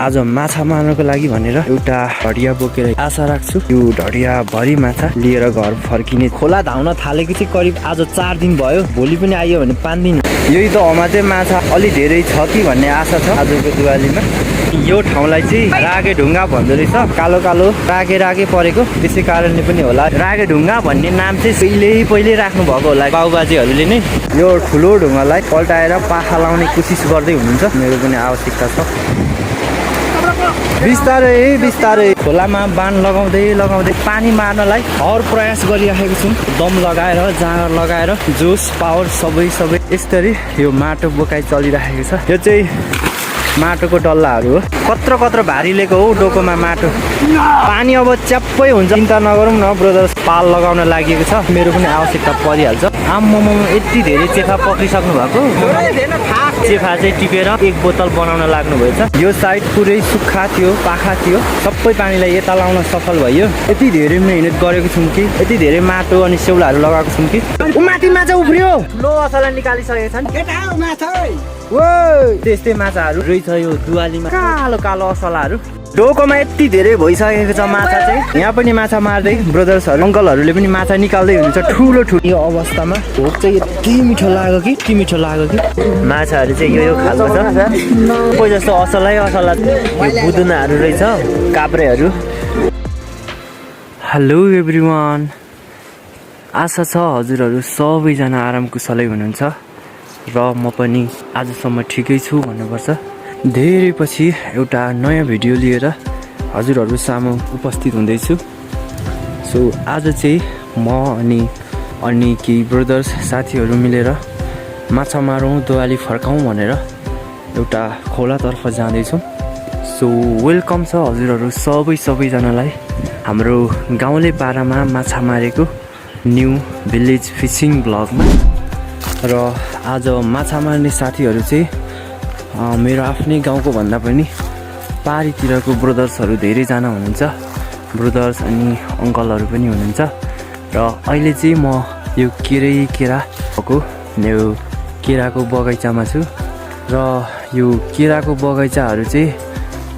आज माछा मार्नको लागि भनेर एउटा ढडिया बोकेर आशा राख्छु यो ढडिया भरि माछा लिएर घर फर्किने। खोला धाउन थालेको चाहिँ करिब आज 4 दिन भयो, भोलि पनि आयो भने 5 दिन। यही दहमा चाहिँ माछा अलि धेरै छ कि भन्ने आशा छ आजको दिवालीमा। यो ठाउँलाई चाहिँ रागे ढुङ्गा भन्दो रहेछ, कालो कालो रागे परेको, त्यसै कारणले पनि होला रागे ढुङ्गा भन्ने नाम चाहिँ पहिले राख्नु भएको होला बाबुबाजेहरूले नै। यो ठुलो ढुङ्गालाई पल्टाएर पाखा लाउने कोसिस गर्दै हुनुहुन्छ, मेरो पनि आवश्यकता छ। बिस्तारै खोलामा बाण लगाउँदै पानी मार्नलाई हर प्रयास गरिराखेको छौँ, दम लगाएर जाँगर लगाएर जोस पावर सबै यसरी यो माटो बोकाइ चलिरहेको छ। यो चाहिँ माटोको डल्लाहरू हो, कत्रो भारी लिएको हो डोकोमा माटो। पानी अब च्याप्पै हुन्छ, चिन्ता नगरौँ न ब्रदर्स। पाल लगाउन लागि छ, मेरो पनि आवश्यकता परिहाल्छ। आम्मम यति धेरै चेफा पक्रिसक्नु भएको, चेफा चाहिँ टिपेर 1 बोतल बनाउन लाग्नु भएछ। यो साइड पुरै सुक्खा थियो, पाखा थियो, सबै पानीलाई यता लाउन सफल भयो। यति धेरै मेहनत गरेको छौँ कि, यति धेरै माटो अनि सेउलाहरू लगाएको छौँ कि माथि माछा उफ्रियो, लो असला निकालिसकेका छन्। त्यस्तै माछाहरू रहेछ यो दुवालीमा, कालो असलाहरू। डोकोमा यति धेरै भइसकेको छ माछा चाहिँ। यहाँ पनि माछा मार्दै ब्रदर्सहरू अङ्कलहरूले पनि माछा निकाल्दै हुनुहुन्छ ठुलो यो अवस्थामा। भोक चाहिँ यति मिठो लाग्यो कि माछाहरू चाहिँ यो खालको छ। कोही जस्तो असला यो बुदुनाहरू रहेछ, काभ्रेहरू। हेलो एभ्रिवान, आशा छ हजुरहरू सबैजना आराम कुशलै हुनुहुन्छ र म पनि आजसम्म ठिकै छु भन्नुपर्छ। धेरै पछि एउटा नयाँ भिडियो लिएर हजुरहरू सामु उपस्थित हुँदैछु। सो आज चाहिँ म अनि केही ब्रदर्स साथीहरू मिलेर माछा मारौँ, दिवाली फर्काउँ भनेर एउटा खोलातर्फ जाँदैछौँ। सो वेलकम छ हजुरहरू सबैजनालाई हाम्रो गाउँले पारामा माछा मारेको न्यू भिलेज फिसिङ ब्लगमा। र आज माछा मार्ने साथीहरू चाहिँ मेरो आफ्नै गाउँको भन्दा पनि पारीतिरको ब्रदर्सहरू धेरैजना हुनुहुन्छ, ब्रदर्स अनि अङ्कलहरू पनि हुनुहुन्छ। र अहिले चाहिँ म यो केराको यो केराको बगैँचामा छु। र यो केराको बगैँचाहरू चाहिँ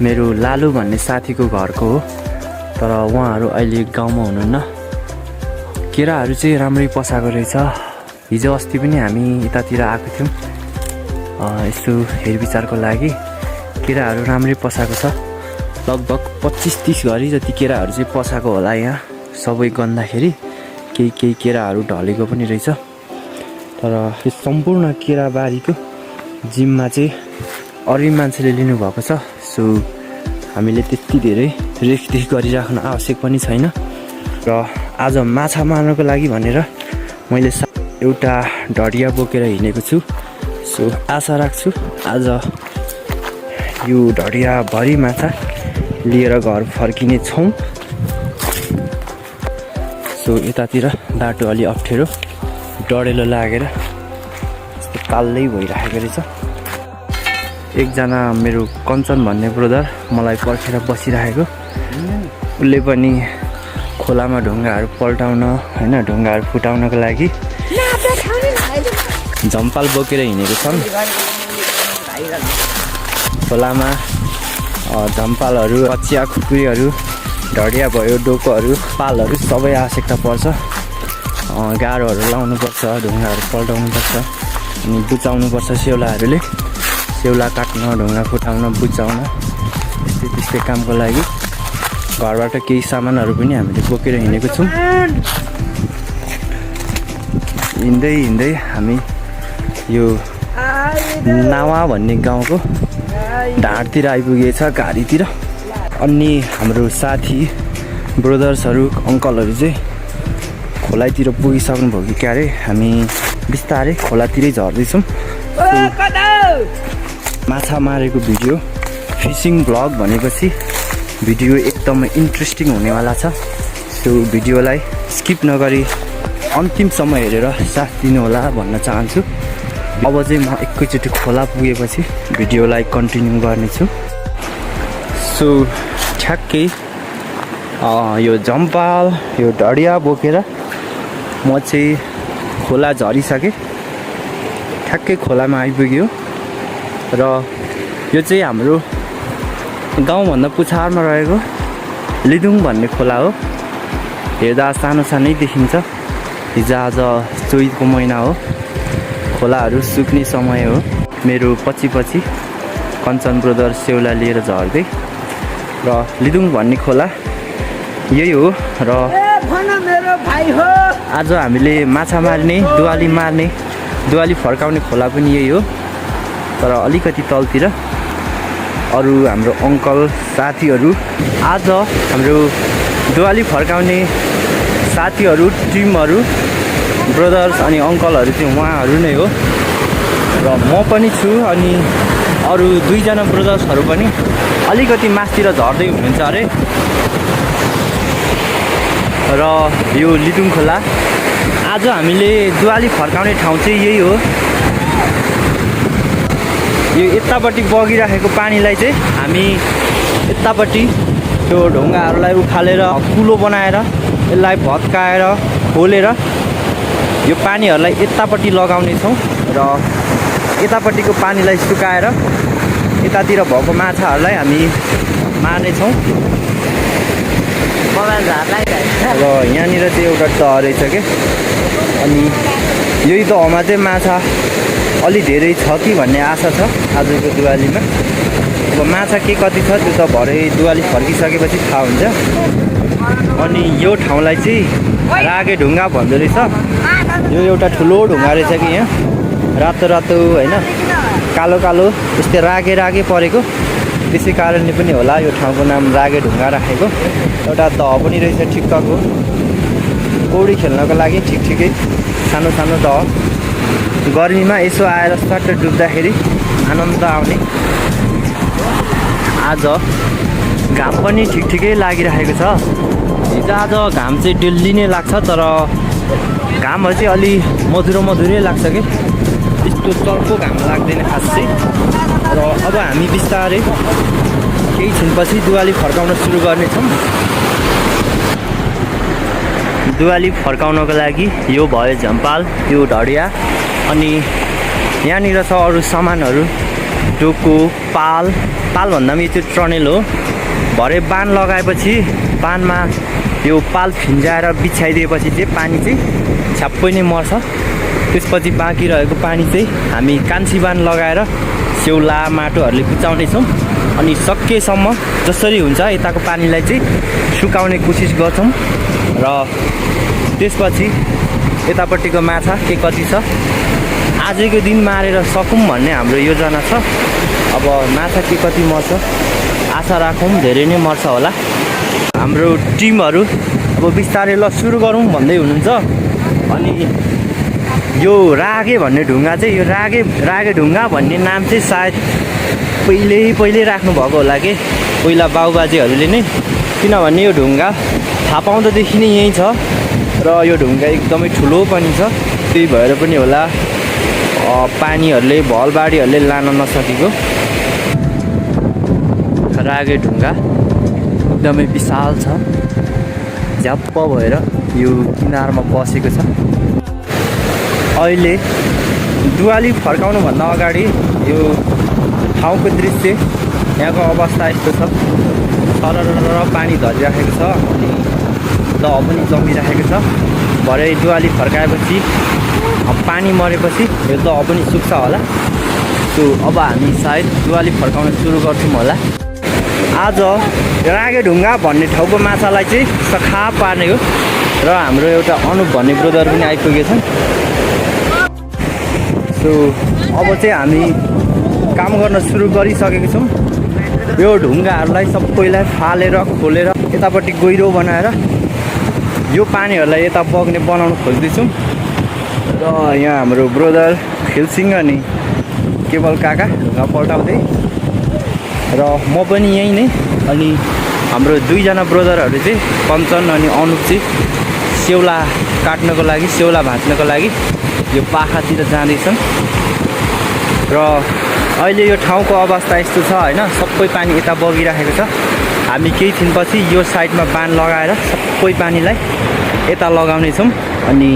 मेरो लालु भन्ने साथीको घरको हो, तर उहाँहरू अहिले गाउँमा हुनुहुन्न। केराहरू चाहिँ राम्रै पसाएको रहेछ। हिजो अस्ति पनि हामी यतातिर आएको थियौँ यस्तो हेरविचारको लागि। केराहरू राम्रै पसाएको छ, लगभग 25-30 घरी जति केराहरू चाहिँ पसाएको होला। यहाँ सबै गन्दाखेरि केही केराहरू ढलेको पनि रहेछ। तर यो सम्पूर्ण केराबारीको जिम्मा चाहिँ अरू मान्छेले लिनुभएको छ। सो हामीले त्यति धेरै रेखदेख गरिराख्न आवश्यक पनि छैन। र आज माछा मार्नको लागि भनेर मैले एउटा ढडिया बोकेर हिँडेको छु। सो आशा राख्छु आज यो ढडिया भरि माछा लिएर घर फर्किने छौँ। सो यतातिर बाटो अलि अप्ठ्यारो, डढेलो लागेर कालै भइरहेको रहेछ। एकजना मेरो कञ्चन भन्ने ब्रदर मलाई पर्खेर बसिरहेको, उसले पनि खोलामा ढुङ्गाहरू पल्टाउन होइन, ढुङ्गाहरू फुटाउनको लागि झम्पाल बोकेर हिँडेको छन्। खोलामा झम्पालहरू, कचिया खुकुरीहरू, ढडिया भयो, डोकोहरू, पालहरू सबै आवश्यकता पर्छ। गाह्रोहरू लाउनुपर्छ, ढुङ्गाहरू पल्टाउनुपर्छ अनि बुचाउनुपर्छ सेउलाहरूले। सेउला काट्न, ढुङ्गा फुटाउन, बुचाउन, त्यस्तै कामको लागि घरबाट केही सामानहरू पनि हामीले बोकेर हिँडेको छौँ। हिँड्दै हामी यो नावा भन्ने गाउँको ढाडतिर आइपुगेछ, घारीतिर। अनि हाम्रो साथी ब्रदर्सहरू अङ्कलहरू चाहिँ खोलातिर पुगिसक्नुभयो कि क्यारे। हामी बिस्तारै खोलातिरै झर्दैछौँ। माछा मारेको भिडियो फिसिङ ब्लग भनेपछि भिडियो एकदमै इन्ट्रेस्टिङ हुनेवाला छ। त्यो भिडियोलाई स्किप नगरी अन्तिमसम्म हेरेर साथ दिनुहोला भन्न चाहन्छु। अब चाहिँ म एकैचोटि खोला पुगेपछि भिडियोलाई कन्टिन्यू गर्नेछु। सो ठ्याक्कै यो झम्पाल, यो ढडिया बोकेर म चाहिँ खोला झरिसकेँ। ठ्याक्कै खोलामा आइपुग्यो र यो चाहिँ हाम्रो गाउँभन्दा पुछारमा रहेको लिदुङ भन्ने खोला हो। हेर्दा सानो सानै देखिन्छ। हिजो आज चैतको महिना हो, खोलाहरू सुक्ने समय हो। मेरो पछि कञ्चन ब्रदर सेउला लिएर झर्दै र लिदुङ भन्ने खोला यही हो। र आज हामीले माछा मार्ने, दुवाली फर्काउने खोला पनि यही हो, तर अलिकति तलतिर। अरू हाम्रो अङ्कल साथीहरू, आज हाम्रो दुवाली फर्काउने साथीहरू, टिमहरू, ब्रदर्स अनि अङ्कलहरू चाहिँ उहाँहरू नै हो। र म पनि छु, अनि अरू 2 जना ब्रदर्सहरू पनि अलिकति मासतिर झर्दै हुनुहुन्छ अरे। र यो लिदुङ खोला आज हामीले दुवाली फर्काउने ठाउँ चाहिँ यही हो। यो यतापट्टि बगिरहेको पानीलाई चाहिँ हामी यतापट्टि त्यो ढुङ्गाहरूलाई उखालेर कुलो बनाएर यसलाई भत्काएर खोलेर यो पानीहरूलाई यतापट्टि लगाउनेछौँ र यतापट्टिको पानीलाई सुकाएर यतातिर भएको माछाहरूलाई हामी मार्नेछौँ। र यहाँनिर चाहिँ एउटा दह रहेछ क्या, अनि यही दहमा चाहिँ माछा अलि धेरै छ कि भन्ने आशा छ आजको दिवालीमा। अब माछा के कति छ त्यो त भरे दिवाली फर्किसकेपछि थाहा हुन्छ। अनि यो ठाउँलाई चाहिँ रागे ढुङ्गा भन्दो रहेछ। यो एउटा ठुलो ढुङ्गा रहेछ कि यहाँ रातो रातो होइन, कालो कालो यस्तै रागे परेको, त्यसै कारणले पनि होला यो ठाउँको नाम रागे ढुङ्गा राखेको। एउटा दह पनि रहेछ ठिक्कको, पौडी खेल्नको लागि ठिकै सानो सानो दह। गर्मीमा यसो आएर सट्ट डुब्दाखेरि आनन्द आउने। आज घाम पनि ठिकै लागिरहेको छ। हिजो आज घाम चाहिँ डेली नै लाग्छ, तर घामहरू चाहिँ अलि मधुरै लाग्छ कि, त्यस्तो चर्को घाम लाग्दैन खास चाहिँ। र अब हामी बिस्तारै केही छिनपछि दिवाली फर्काउन सुरु गर्नेछौँ। दिवाली फर्काउनको लागि यो भयो झम्पाल, यो ढडिया, अनि यहाँनिर छ अरू सामानहरू, डोको, पाल भन्दा पनि यो चाहिँ ट्रनेल हो। भरे बान लगाएपछि बानमा यो पाल फिन्जाएर बिछाइदिएपछि चाहिँ पानी चाहिँ छ्याप्पै नै मर्छ। त्यसपछि बाँकी रहेको पानी चाहिँ हामी कान्छी बान लगाएर सेउला माटोहरूले कुचाउनेछौँ। अनि सकेसम्म जसरी हुन्छ यताको पानीलाई चाहिँ सुकाउने कोसिस गर्छौँ। र त्यसपछि यतापट्टिको माछा के कति छ आजको दिन मारेर सकौँ भन्ने हाम्रो योजना छ। अब माछा के कति मर्छ आशा राखौँ धेरै नै मर्छ होला। हाम्रो टिमहरू अब बिस्तारै ल सुरु गरौँ भन्दै हुनुहुन्छ। अनि यो रागे भन्ने ढुङ्गा चाहिँ, यो रागे ढुङ्गा भन्ने नाम चाहिँ सायद पहिले राख्नु भएको होला कि पहिला बाउबाजेहरूले नै, किनभने यो ढुङ्गा थाहा पाउँदादेखि नै यहीँ छ र यो ढुङ्गा एकदमै ठुलो पनि छ। त्यही भएर पनि होला पानीहरूले भलबाढीहरूले लान नसकेको। रागे ढुङ्गा एकदमै विशाल छ, झ्याप्प भएर यो किनारमा बसेको छ। अहिले दिवाली फर्काउनुभन्दा अगाडि यो ठाउँको दृश्य, यहाँको अवस्था यस्तो छ। सरर पानी झरिराखेको छ, अनि दह पनि जमिराखेको छ। भरे दिवाली फर्काएपछि पानी मरेपछि यो दह पनि सुक्छ होला। सो अब हामी सायद दिवाली फर्काउन सुरु गर्छौँ होला। आज रागे ढुङ्गा भन्ने ठाउँको माछालाई चाहिँ सखा पार्ने हो। र हाम्रो एउटा अनुप भन्ने ब्रदर पनि आइपुगेछन्। सो अब चाहिँ हामी काम गर्न सुरु गरिसकेको छौँ। यो ढुङ्गाहरूलाई सबैलाई फालेर खोलेर यतापट्टि गहिरो बनाएर यो पानीहरूलाई यता बग्ने बनाउन खोज्दैछौँ। र यहाँ हाम्रो ब्रदर खेलसिङ अनि केवल काका ढुङ्गा पल्टाउँदै, र म पनि यहीँ नै। अनि हाम्रो 2 जना ब्रदरहरू चाहिँ कञ्चन अनि अनुप चाहिँ सेउला काट्नको लागि, सेउला भाँच्नको लागि यो पाखातिर जाँदैछन्। र अहिले यो ठाउँको अवस्था यस्तो छ होइन, सबै पानी यता बगिराखेको छ। हामी केही दिनपछि यो साइडमा बान लगाएर सबै पानीलाई यता लगाउनेछौँ, अनि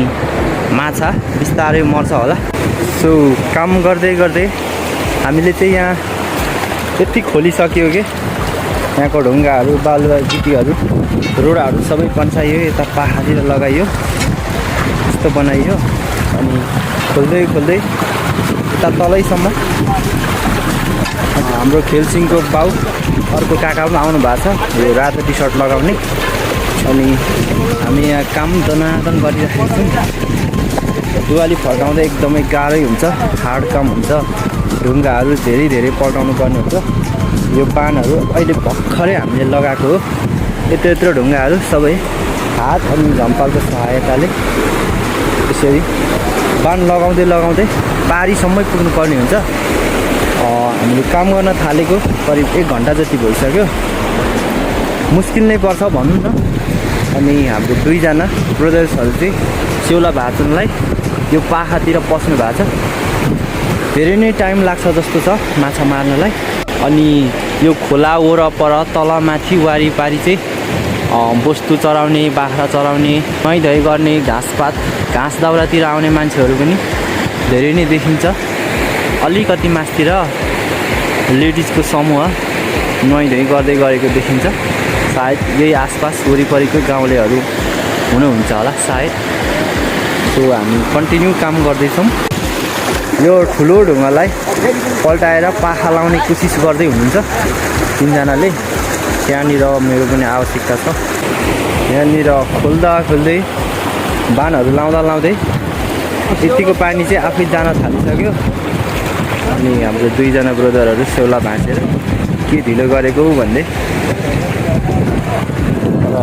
माछा बिस्तारै मर्छ होला। सो काम गर्दै हामीले चाहिँ यहाँ यति खोलिसक्यो कि यहाँको ढुङ्गाहरू बालुवा गिटीहरू रोडाहरू सबै पन्साइयो यता पाहाडतिर लगाइयो यस्तो बनाइयो अनि खोल्दै खोल्दै यता तलैसम्म हाम्रो खेलसिङको बाउ अर्को काका पनि आउनु भएको छ यो रातो टी सर्ट लगाउने अनि हामी यहाँ काम दनादन गरिरहेको छौँ दिवाली फर्काउँदा एकदमै गाह्रै हुन्छ हार्ड काम हुन्छ ढुङ्गाहरू धेरै धेरै पल्टाउनु पर्ने हुन्छ यो बाणहरू अहिले भर्खरै हामीले लगाएको हो यत्रो यत्रो ढुङ्गाहरू सबै हात अनि झम्पालको सहायताले यसरी बाण लगाउँदै लगाउँदै पारीसम्मै पुग्नुपर्ने हुन्छ हामीले काम गर्न थालेको करिब 1 घन्टा जति भइसक्यो मुस्किल नै पर्छ भनौँ न अनि हाम्रो दुईजना ब्रदर्सहरू चाहिँ सेउला भाचुनलाई यो पाखातिर पस्नु भएको छ धेरै नै टाइम लाग्छ जस्तो छ माछा मार्नलाई अनि यो खोला वरपर तल माथि वारिपारि चाहिँ वस्तु चराउने बाख्रा चराउने नुहाइधुवाइ गर्ने घाँस दाउरातिर आउने मान्छेहरू पनि धेरै नै देखिन्छ अलिकति मासतिर लेडिजको समूह नुहाइधुवाइ गर्दै गरेको देखिन्छ सायद यही आसपास वरिपरिको गाउँलेहरू हुनुहुन्छ होला सायद सो हामी कन्टिन्यू काम गर्दैछौँ यो ठुलो ढुङ्गालाई पल्टाएर पाखा लाउने कोसिस गर्दै हुनुहुन्छ तीनजनाले त्यहाँनिर मेरो पनि आवश्यकता छ यहाँनिर खोल्दा खोल्दै बाणहरू लाउँदा लाउँदै यतिको पानी चाहिँ आफै जान थालिसक्यो अनि हाम्रो दुईजना ब्रदरहरू सेउला भाँचेर के ढिलो गरेको भन्दै र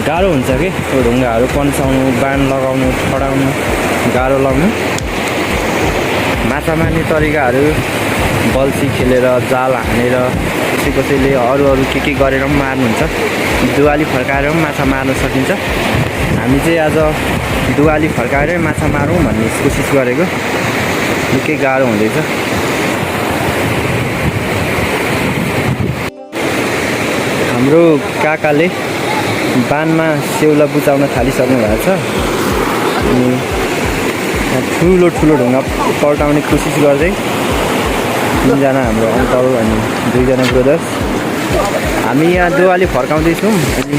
गाह्रो हुन्छ कि यो ढुङ्गाहरू पन्साउनु बाण लगाउनु छडाउनु गाह्रो लगाउनु माछा मार्ने तरिकाहरू बल्छी खेलेर जाल हानेर कसैले अरू के गरेर पनि मार्नुहुन्छ दुवाली फर्काएर पनि माछा मार्न सकिन्छ हामी चाहिँ आज दुवाली फर्काएरै माछा मारौँ भन्ने कोसिस गरेको निकै गाह्रो हुँदैछ हाम्रो काकाले बानमा सेउला बुचाउन थालिसक्नु भएको छ अनि ठुलो ठुलो ढुङ्गा पल्टाउने कोसिस गर्दै तीनजना हाम्रो अङ्कल अनि दुईजना ब्रदर्स हामी यहाँ दिवाली फर्काउँदैछौँ अनि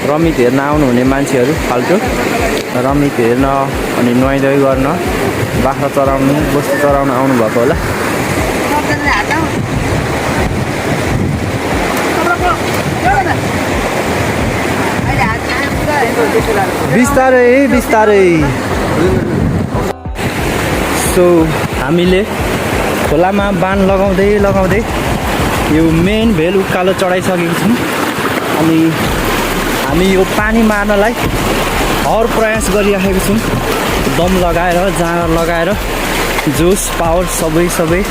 रमित हेर्न आउनुहुने मान्छेहरू फाल्टो रमित हेर्न अनि नुहाइधुवाइ गर्न बाख्रा चराउनु वस्तु चराउन आउनुभएको होला बिस्तारै बिस्तारै सो हामीले खोलामा बाण लगाउँदै लगाउँदै यो मेन भेल उकालो चढाइसकेको छौँ अनि हामी यो पानी मार्नलाई हर प्रयास गरिराखेको छौँ दम लगाएर जाँगर लगाएर जोस पावर सबै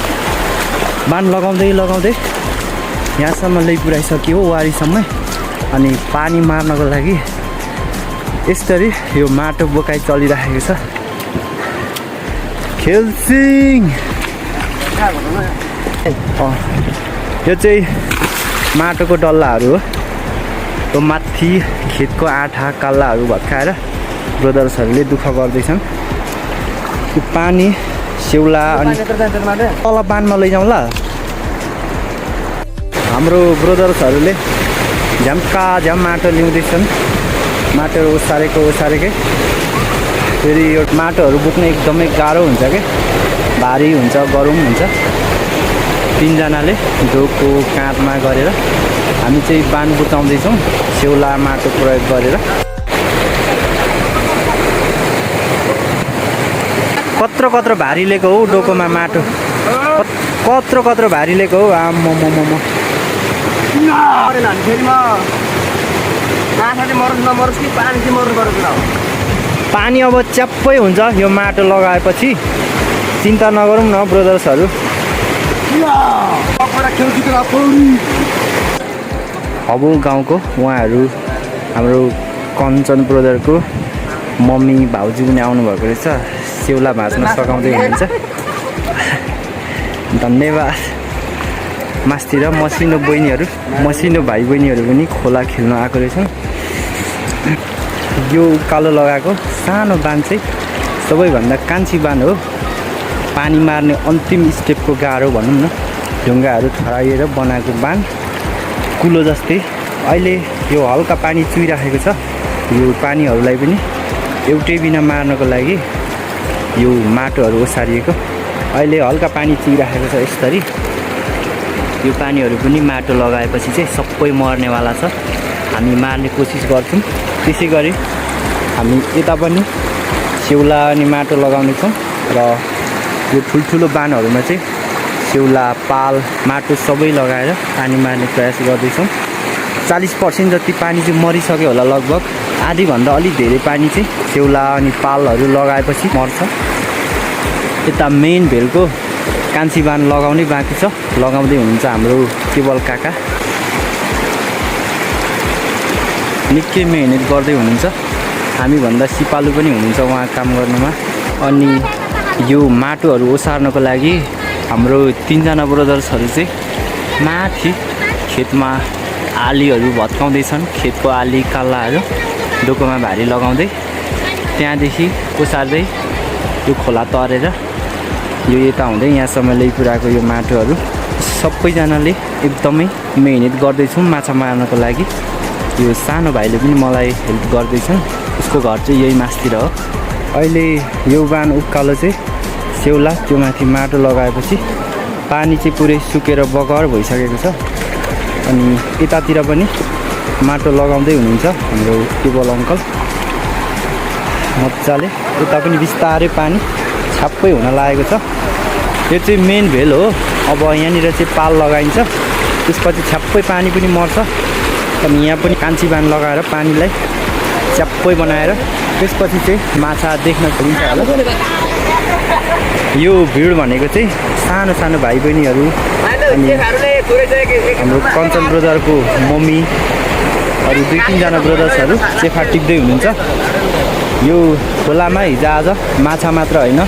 बाण लगाउँदै लगाउँदै यहाँसम्म ल्याइपुऱ्याइसक्यो वारीसम्म अनि पानी मार्नको लागि यसरी यो माटो बोकाइ चलिरहेको छ खेलसिङ यो चाहिँ माटोको डल्लाहरू हो यो माथि खेतको आँठा काल्लाहरू भत्काएर ब्रदर्सहरूले दुःख गर्दैछन् यो पानी सेउला अनि तल बानमा लैजाउँ ल हाम्रो ब्रदर्सहरूले झ्याम्का झ्याम माटो ल्याउँदैछन् माटो ओसारेकै फेरि यो माटोहरू बोक्न एकदमै गाह्रो हुन्छ क्या भारी हुन्छ गरौँ हुन्छ तीनजनाले डोको काँधमा गरेर हामी चाहिँ बाण बुचाउँदैछौँ सेउला माटो प्रयोग गरेर कत्रो भारी लिएको हौ डोकोमा माटो कत्रो भारी लिएको हौ आम्म पानी अब च्याप्पै हुन्छ यो माटो लगाएपछि चिन्ता नगरौँ न ब्रदर्सहरू अब गाउँको उहाँहरू हाम्रो कञ्चन ब्रदरको मम्मी भाउजू पनि आउनुभएको रहेछ सेउला भाँच्न सघाउँदै हुनुहुन्छ धन्यवाद मास्तिर मसिनो भाइ बहिनीहरू पनि खोला खेल्न आएको रहेछन् यो उकालो लगाएको सानो बाण चाहिँ सबैभन्दा कान्छी बाण हो पानी मार्ने अन्तिम स्टेपको गाह्रो भनौँ न ढुङ्गाहरू ठडाइएर बनाएको बाण कुलो जस्तै अहिले यो हल्का पानी चुइराखेको छ। यो पानीहरूलाई पनि एउटै बिना मार्नको लागि यो माटोहरू ओसारिएको। अहिले हल्का पानी चुइराखेको छ यसरी। यो पानीहरू पनि माटो लगाएपछि चाहिँ सबै मर्नेवाला छ। हामी मार्ने कोसिस गर्छौँ। त्यसै गरी हामी यता पनि स्याउला अनि माटो लगाउनेछौँ र यो ठुल्ठुलो बानहरूमा चाहिँ स्याउला पाल माटो सबै लगाएर पानी मार्ने प्रयास गर्दैछौँ। 40% जति पानी चाहिँ मरिसक्यो होला लगभग। आधीभन्दा अलिक धेरै पानी चाहिँ स्याउला अनि पालहरू लगाएपछि मर्छ। यता मेन भेलको कान्छी बान लगाउनै बाँकी छ। लगाउँदै हुनुहुन्छ हाम्रो केवल काका। निकै मेहनत गर्दै हुनुहुन्छ। हामीभन्दा सिपालु पनि हुनुहुन्छ उहाँ काम गर्नुमा। अनि यो माटोहरू ओसार्नको लागि हाम्रो 3 जना ब्रदर्सहरू चाहिँ माथि खेतमा आलीहरू भत्काउँदैछन्। खेतको आली काल्लाहरू डोकोमा भारी लगाउँदै त्यहाँदेखि ओसार्दै यो खोला तरेर यो यता हुँदै यहाँसम्म ल्याइपुऱ्याएको यो माटोहरू सबैजनाले एकदमै मेहनत गर्दैछौँ माछा मार्नको लागि। यो सानो भाइले पनि मलाई हेल्प गर्दैछन्। उसको घर चाहिँ यही मासतिर हो। अहिले यो बान उकालो चाहिँ स्याउला त्यो माथि माटो लगाएपछि पानी चाहिँ पुरै सुकेर बगर भइसकेको छ। अनि यतातिर पनि माटो लगाउँदै हुनुहुन्छ हाम्रो केवल अङ्कल मजाले। यता पनि बिस्तारै पानी छाप्पै हुन लागेको छ। यो चाहिँ मेन भेल हो। अब यहाँनिर चाहिँ पाल लगाइन्छ। त्यसपछि छ्याप्पै पानी पनि मर्छ। अनि यहाँ पनि कान्छी बान लगाएर पानीलाई च्याप्पै बनाएर त्यसपछि चाहिँ माछा देख्न खोलिन्छ होला। यो भिड भनेको चाहिँ सानो सानो भाइ बहिनीहरू अनि हाम्रो कञ्चन ब्रदरको मम्मी अरू 2-3 जना ब्रदर्सहरू चेफा टिप्दै हुनुहुन्छ। यो खोलामा हिजोआज माछा मात्र होइन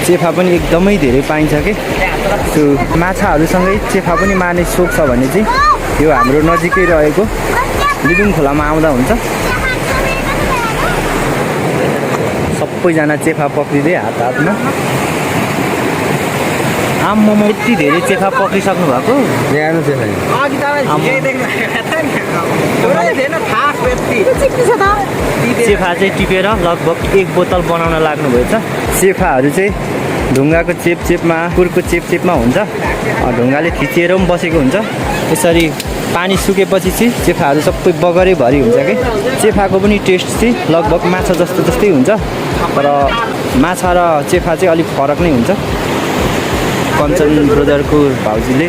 चेफा पनि एकदमै धेरै पाइन्छ कि। त्यो माछाहरूसँगै चेफा पनि मार्ने सोख छ भने चाहिँ यो हाम्रो नजिकै रहेको लिबुङ खोलामा आउँदा हुन्छ। सबैजना चेफा पक्रिँदै हातमा। आम्मामा यति धेरै चेफा पक्रिसक्नु भएको। चेफा चाहिँ टिपेर लगभग 1 बोतल बनाउन लाग्नुभएछ। चेफाहरू चाहिँ ढुङ्गाको चेपचेपमा कुरको चेपचेपमा हुन्छ। ढुङ्गाले थिचिएर पनि बसेको हुन्छ। यसरी पानी सुकेपछि चाहिँ चेफाहरू सबै बगरै भरि हुन्छ कि। चेफाको पनि टेस्ट चाहिँ लगभग माछा जस्तो जस्तै हुन्छ। तर माछा र चेफा चाहिँ अलिक फरक नै हुन्छ। कञ्चन ब्रदरको भाउजूले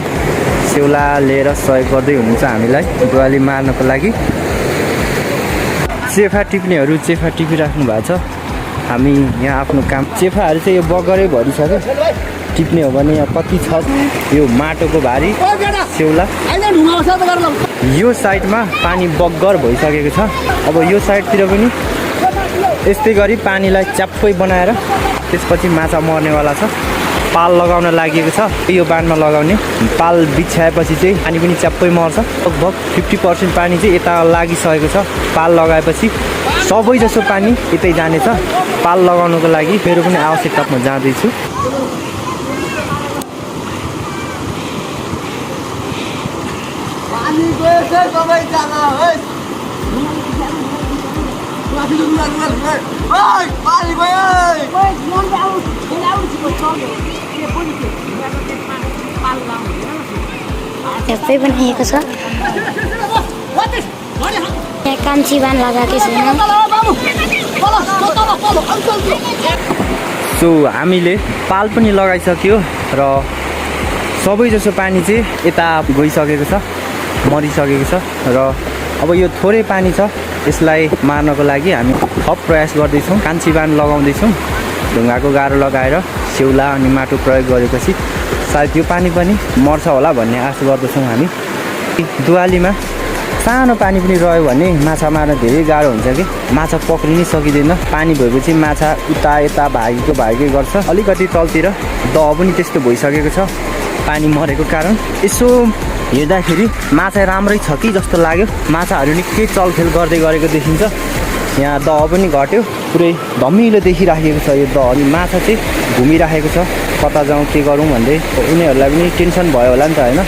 स्याउला लिएर सहयोग गर्दै हुनुहुन्छ हामीलाई दुवाली मार्नको लागि। चेफा टिप्नेहरू चेफा टिपिराख्नु भएको छ। हामी यहाँ आफ्नो काम चेफाहरू चाहिँ यो बगरै भरिसक्यो। टिप्ने हो भने यहाँ कति छ यो माटोको भारी स्याउला। यो साइडमा पानी बग्गर भइसकेको छ। अब यो साइडतिर पनि यस्तै गरी पानीलाई च्याप्पै बनाएर त्यसपछि माछा मर्नेवाला छ। पाल लगाउन लागेको छ। यो बानमा लगाउने पाल बिछ्याएपछि चाहिँ पानी पनि च्याप्पै मर्छ। लगभग 50% पानी चाहिँ यता लागिसकेको छ। पाल लगाएपछि सबैजसो पानी यतै जानेछ। पाल लगाउनको लागि मेरो पनि आवश्यकता म जाँदैछु। सबै बनाइएको छ। यहाँ कान्छी बान लगाएकै छैन। सो हामीले पाल पनि लगाइसक्यो र सबैजसो पानी चाहिँ यता गइसकेको छ मरिसकेको छ। र अब यो थोरै पानी छ यसलाई मार्नको लागि हामी थप प्रयास गर्दैछौँ। कान्छी बान लगाउँदैछौँ। ढुङ्गाको गाह्रो लगाएर स्याउला अनि माटो प्रयोग गरेपछि सायद यो पानी पनि मर्छ होला भन्ने आशा गर्दछौँ हामी। दुवालीमा सानो पानी पनि रह्यो भने माछा मार्न धेरै गाह्रो हुन्छ कि। माछा पक्रिनै सकिँदैन। पानी भएपछि माछा उता यता भागेकै गर्छ। अलिकति तलतिर दह पनि त्यस्तो भइसकेको छ पानी मरेको कारण। यसो हेर्दाखेरि माछा राम्रै छ कि जस्तो लाग्यो। माछाहरू निकै चलखेल गर्दै गरेको देखिन्छ। यहाँ दह पनि घट्यो। पुरै धमिलो देखिराखेको छ यो दह। अनि माछा चाहिँ घुमिराखेको छ कता जाउँ के गरौँ भन्दै। उनीहरूलाई पनि टेन्सन भयो होला नि त होइन।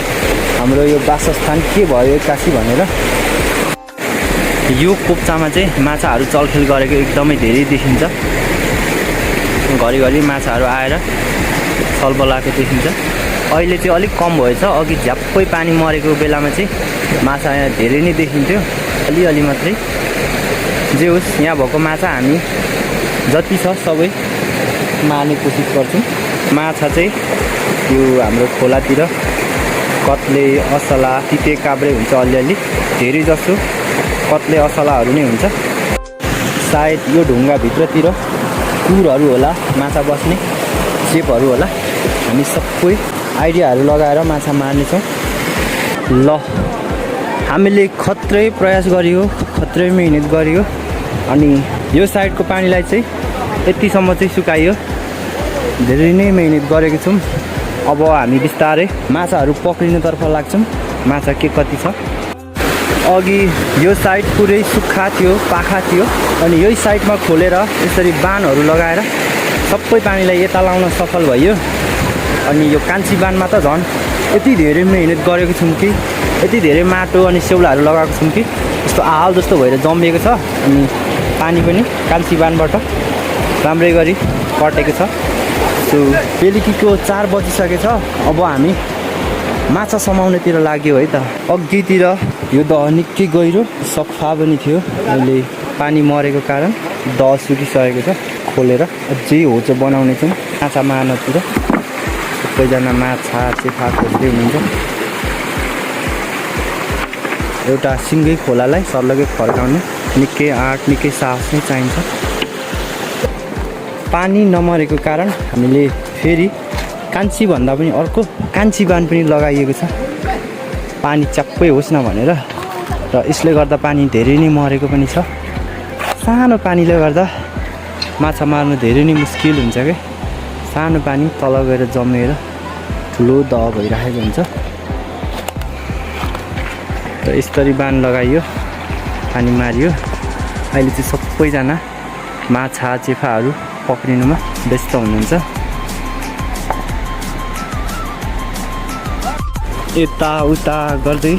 हाम्रो यो वासस्थान के भयो एक्कासी भनेर। यो कोप्चामा चाहिँ माछाहरू चलखेल गरेको एकदमै धेरै देखिन्छ। घरिघरि माछाहरू आएर छलबलाएको देखिन्छ। अहिले चाहिँ अलिक कम भएछ, अघि झ्याप्पै पानी मरेको बेलामा चाहिँ माछा यहाँ धेरै नै देखिन्थ्यो, अलिअलि मात्रै। जे होस्, यहाँ भएको माछा हामी जति छ सबै मार्ने कोसिस गर्छौँ। माछा चाहिँ यो हाम्रो खोलातिर कत्ले, असला, तिते काभ्रे हुन्छ अलिअलि, धेरै जसो कत्ले असलाहरू नै हुन्छ। सायद यो ढुङ्गाभित्रतिर कुरहरू होला, माछा बस्ने सेपहरू होला। हामी सबै आइडियाहरू लगाएर माछा मार्नेछौँ। ल, हामीले खत्रै प्रयास गरियो, खत्रै मिहिनेत गरियो, अनि यो साइडको पानीलाई चाहिँ यतिसम्म चाहिँ सुकाइयो। धेरै नै मिहिनेत गरेको छौँ। अब हामी बिस्तारै माछाहरू पक्रिनुतर्फ लाग्छौँ। माछा के कति छ। अघि यो साइड पुरै सुक्खा थियो, पाखा थियो, अनि यही साइडमा खोलेर यसरी बाँधहरू लगाएर सबै पानीलाई यता लाउन सफल भयो। अनि यो कान्छी बाँधमा त झन् यति धेरै मिहिनेत गरेको छौँ कि, यति धेरै माटो अनि सेउलाहरू लगाएको छौँ कि यस्तो आहाल जस्तो भएर जमिएको छ। अनि पानी पनि कान्छी बाँधबाट राम्रै गरी कटेको छ। सो बेलुकीको 4 बजिसकेछ। अब हामी माछा समाउनेतिर लाग्यो है त। अघितिर यो दह निकै गहिरो सफा पनि थियो, अहिले पानी मरेको कारण दह सुकिसकेको छ। खोलेर अझै होचो बनाउने छौँ माछा मार्नतिर। सबैजना माछा चेफा खोज्दै हुनुहुन्छ। एउटा सिङ्गै खोलालाई सर्लगै फर्काउने निकै आँट, निकै साहस नै चाहिन्छ। पानी नमरेको कारण हामीले फेरि कान्छी भन्दा पनि अर्को कान्छी बाँध पनि लगाइएको छ, पानी च्याप्पै होस् न भनेर। र यसले गर्दा पानी धेरै नै मरेको पनि छ। सानो पानीले गर्दा माछा मार्नु धेरै नै मुस्किल हुन्छ क्या। सानो पानी तल गएर जमेर ठुलो दह भइरहेको हुन्छ। र यसरी बाँध लगाइयो, पानी मारियो। अहिले चाहिँ सबैजना माछा चेफाहरू पक्रिनुमा व्यस्त हुनुहुन्छ। यताउता गर्दै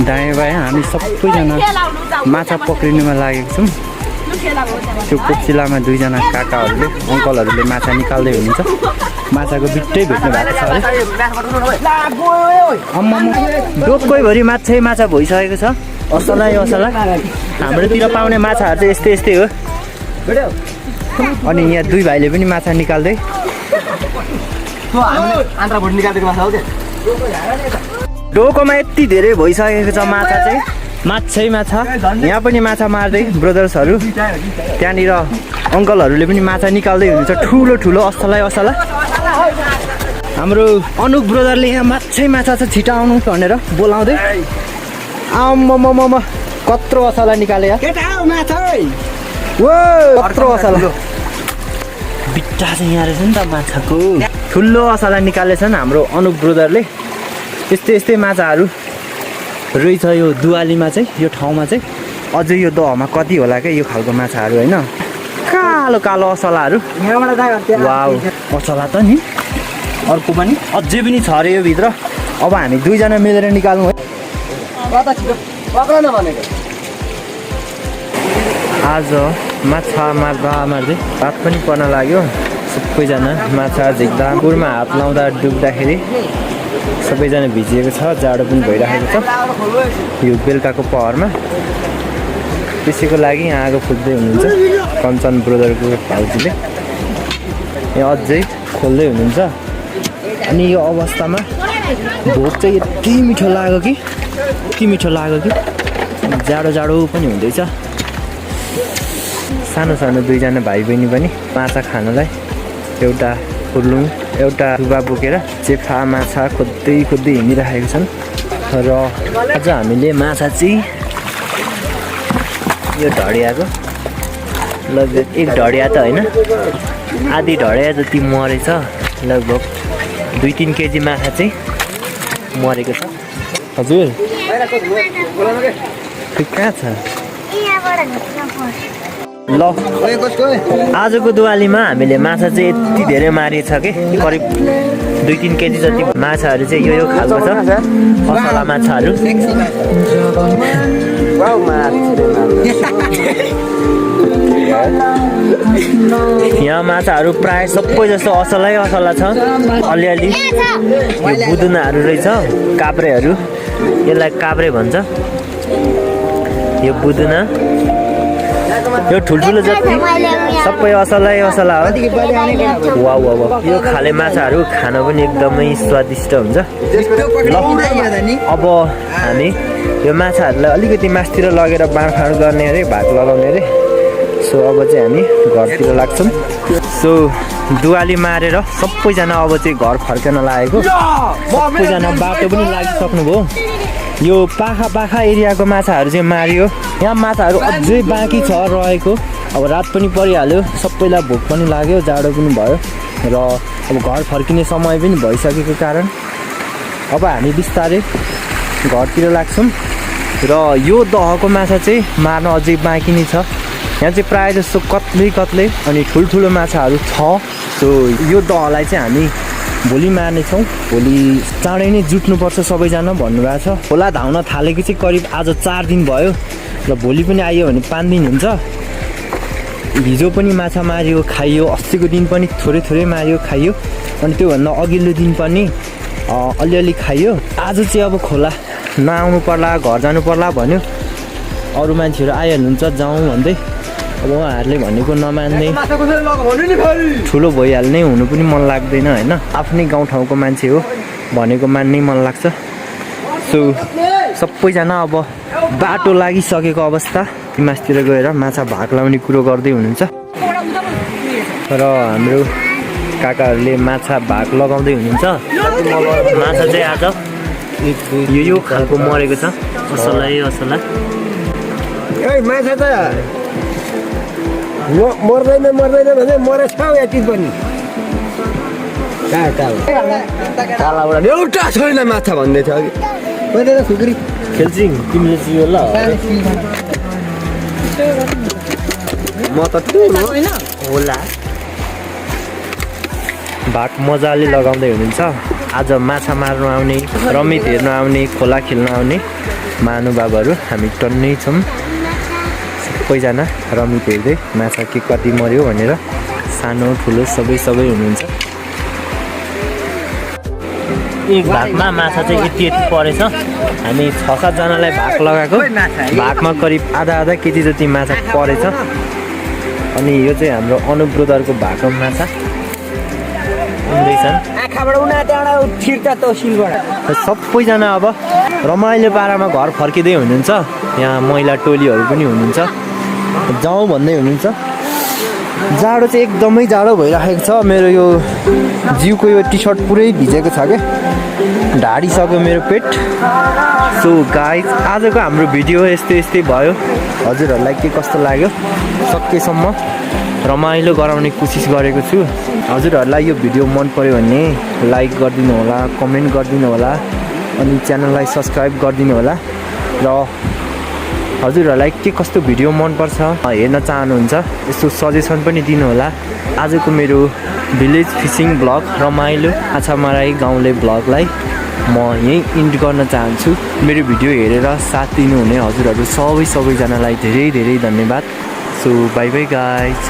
दायाँ बायाँ हामी सबैजना माछा पक्रिनुमा लागेको छौँ। त्यो कोप्चिलामा 2 जना काकाहरूले, अङ्कलहरूले माछा निकाल्दै हुनुहुन्छ। माछाको बिट्टै भेट्नु भएको छ अरे। डोकोभरि माछा भइसकेको छ। असला हाम्रोतिर पाउने माछाहरू चाहिँ यस्तै यस्तै हो। अनि यहाँ 2 भाइले पनि माछा निकाल्दै। डोकोमा यति धेरै भइसकेको छ माछा चाहिँ, माछा। यहाँ पनि माछा मार्दै ब्रदर्सहरू, त्यहाँनिर अङ्कलहरूले पनि माछा निकाल्दै हुनुहुन्छ। ठुलो ठुलो असला। हाम्रो अनुप ब्रदरले यहाँ माछा छ छिटो आउनु भनेर बोलाउँदै। आम्मामा कत्रो असला निकाले यार। कत्रो असला बिट्टा चाहिँ यहाँ रहेछ नि त माछाको। ठुलो असला निकालेछन् हाम्रो अनुप ब्रदरले। यस्तै माछाहरू रहेछ यो दुवालीमा चाहिँ, यो ठाउँमा चाहिँ। अझै यो दहमा कति होला क्या यो खालको माछाहरू होइन। कालो कालो असलाहरू। वाउ, असला त नि अर्को पनि अझै पनि छ अरे यो भित्र। अब हामी 2 जना मिलेर निकाल्नु है। आज माछा मार्दै रात पनि पर्न लाग्यो। सबैजना माछा झिक्दा पुरमा हात लाउँदा डुब्दाखेरि सबैजना भिजिएको छ। जाडो पनि भइरहेको छ यो बेलुकाको पहरमा। त्यसैको लागि यहाँ आगो फुक्दै हुनुहुन्छ कञ्चन ब्रदरको भाउजूले। यहाँ अझै खोल्दै हुनुहुन्छ। अनि यो अवस्थामा भोक चाहिँ यति मिठो लाग्यो कि जाडो पनि हुँदैछ। सानो 2 जना भाइ बहिनी पनि माछा खानलाई एउटा फुर्लुङ, एउटा डुबा बोकेर चेफा माछा खोज्दै हिँडिरहेका छन्। र आज हामीले माछा चाहिँ यो ढडियाको लगभग 1 ढडिया त होइन, आधी ढडिया जति मरेछ। लगभग 2-3 केजी माछा चाहिँ मरेको छ। हजुर कहाँ छ? ल, आजको दिवालीमा हामीले माछा चाहिँ यति धेरै मारिएछ कि करिब 2-3 केजी जति माछाहरू चाहिँ यो खालको छ असला माछाहरू यहाँ माछाहरू प्राय सबै जस्तो असलै असला छ अलिअलि यो बुदुनाहरू रहेछ काभ्रेहरू यसलाई काभ्रे भन्छ यो बुदुना यो ठुल्ठुलो जति सबै असलै असला हो वा वा वा यो खाले माछाहरू खान पनि एकदमै स्वादिष्ट हुन्छ ल अब हामी यो माछाहरूलाई अलिकति मासतिर लगेर बाँडफाँड गर्ने अरे भाग लगाउने अरे सो अब चाहिँ हामी घरतिर लाग्छौँ सो दुवाली मारेर सबैजना अब चाहिँ घर फर्कन लागेको सबैजना बाटो पनि लागिसक्नुभयो यो पाखा एरियाको माछाहरू चाहिँ मारियो यहाँ माछाहरू अझै बाँकी छ रहेको अब रात पनि परिहाल्यो सबैलाई भोक पनि लाग्यो जाडो पनि भयो र अब घर फर्किने समय पनि भइसकेको कारण अब हामी बिस्तारै घरतिर लाग्छौँ र यो दहको माछा चाहिँ मार्न अझै बाँकी नै छ यहाँ चाहिँ प्रायः जस्तो कत्लै अनि ठुल्ठुलो माछाहरू छ सो यो दहलाई चाहिँ हामी भोलि मार्नेछौँ भोलि चाँडै नै जुट्नुपर्छ सबैजना भन्नुभएको छ खोला धाउन थालेको चाहिँ करिब आज 4 दिन भयो र भोलि पनि आयो भने 5 दिन हुन्छ हिजो पनि माछा मारियो खाइयो अस्तिको दिन पनि थोरै मारियो खाइयो अनि त्योभन्दा अघिल्लो दिन पनि अलिअलि खाइयो आज चाहिँ अब खोला नआउनु पर्ला घर जानु पर्ला भन्यो अरू मान्छेहरू आइहाल्नुहुन्छ जाउँ भन्दै अब उहाँहरूले भनेको नमान्ने ठुलो भइहाल्ने हुनु पनि मन लाग्दैन होइन आफ्नै गाउँठाउँको मान्छे हो भनेको मान्नै मन लाग्छ सो सबैजना अब बाटो लागिसकेको अवस्था मासतिर गएर माछा भाग लाउने कुरो गर्दै हुनुहुन्छ र हाम्रो काकाहरूले माछा भाग लगाउँदै हुनुहुन्छ माछा चाहिँ आज यो खालको मरेको छ असला माछा त मर्दैन भने मरेछ यति पनि कालाबाट एउटा छैन माछा भन्दै थियो अघि खुकुरी खेल्छिङ तिमीले चाहिँ ल म त होला भाग मजाले लगाउँदै हुनुहुन्छ आज माछा मार्नु आउने रमित हेर्नु आउने खोला खेल्न आउने महानुभावहरू हामी टन्नै छौँ सबैजना रमित हेर्दै माछा के कति मर्यो भनेर सानो ठुलो सबै हुनुहुन्छ एक भागमा माछा चाहिँ यति परेछ हामी 6-7 जनालाई भाग लगाएको भागमा करिब आधा केजी जति माछा परेछ अनि यो चाहिँ हाम्रो अनुप ब्रदरको भागको माछा सबैजना अब रमाइलो पारामा घर फर्किँदै हुनुहुन्छ यहाँ महिला टोलीहरू पनि हुनुहुन्छ जाउँ भन्दै हुनुहुन्छ जाडो चाहिँ एकदमै जाडो भइरहेको छ मेरो यो जिउको यो टी सर्ट पुरै भिजेको छ क्या ढाडिसक्यो मेरो पेट सो गाइज आजको हाम्रो भिडियो यस्तै भयो हजुरहरूलाई के कस्तो लाग्यो सकेसम्म रमाइलो गराउने कोसिस गरेको छु हजुरहरूलाई यो भिडियो मन पर्यो भने लाइक गरिदिनु होला कमेन्ट गरिदिनु होला अनि च्यानललाई सब्सक्राइब गरिदिनु होला र हजुरहरूलाई के कस्तो भिडियो मनपर्छ हेर्न चाहनुहुन्छ यस्तो सजेसन पनि दिनु होला आजको मेरो भिलेज फिसिङ ब्लग रमाइलो माछा माराई गाउँले ब्लगलाई म यहीँ इन्ड गर्न चाहन्छु मेरो भिडियो हेरेर साथ दिनुहुने हजुरहरू सबैजनालाई धेरै धन्यवाद सो बाई गाइज